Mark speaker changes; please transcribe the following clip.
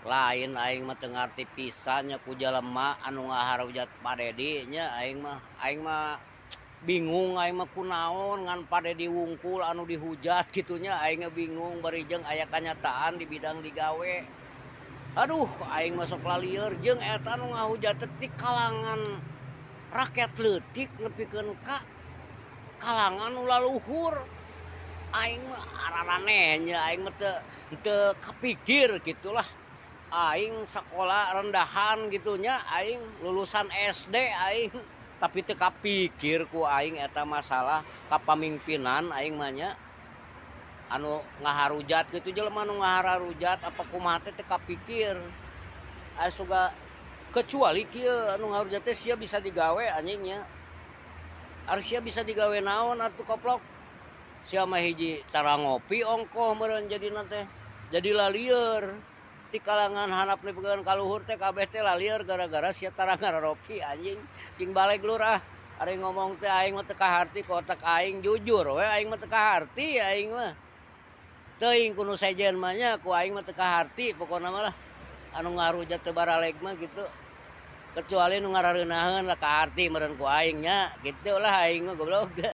Speaker 1: Lain aing mah teu ngarti pisan nya ku jelema anu ngaharujat Pak Dedi nya aing mah bingung aing mah kunaon ngan Pak Dedi wungkul anu dihujat kitu nya. Aing mah bingung bari jeung aya kanyataan di bidang digawe. Aduh, aing mah sok lalieur jeung eta anu ngahujat teh ti kalangan rakyat leutik nepikeun ka kalangan nu laluhur. Aing mah araraneh nya, aing mah teu teu kapikir gitulah. Aing sakola rendahan gitu nya, aing lulusan SD aing, tapi teu kapikir ku aing eta masalah kapamimpinan aing mah nya. Anu ngaharujat gitu, jelema nu ngaharujat apa kumaha teh teu kapikir. Aya suga kecuali kieu, anu ngaharujat teh sia bisa digawe anjing nya. Ari sia bisa digawe naon atuh, koplok? Sia mah hiji tara ngopi ongkoh meureun jadina teh. Jadi lalieur. Ti kalangan handap nepikeun ka luhur teh kabeh teh lalieur gara-gara sia tara ngaropi anjing. Sing baleg lur ah. Ari ngomong teh aing mah teu kaharti ku otak aing, jujur we aing mah teu kaharti aing mah. Teuing ku nu sejen mah nya, ku aing mah teu kaharti pokona mah lah. Anu ngarujat teh baraleg mah gitu. Kecuali nu ngarareunaheun lah kaharti meureun ku aing nya, kitu lah aing mah, goblok.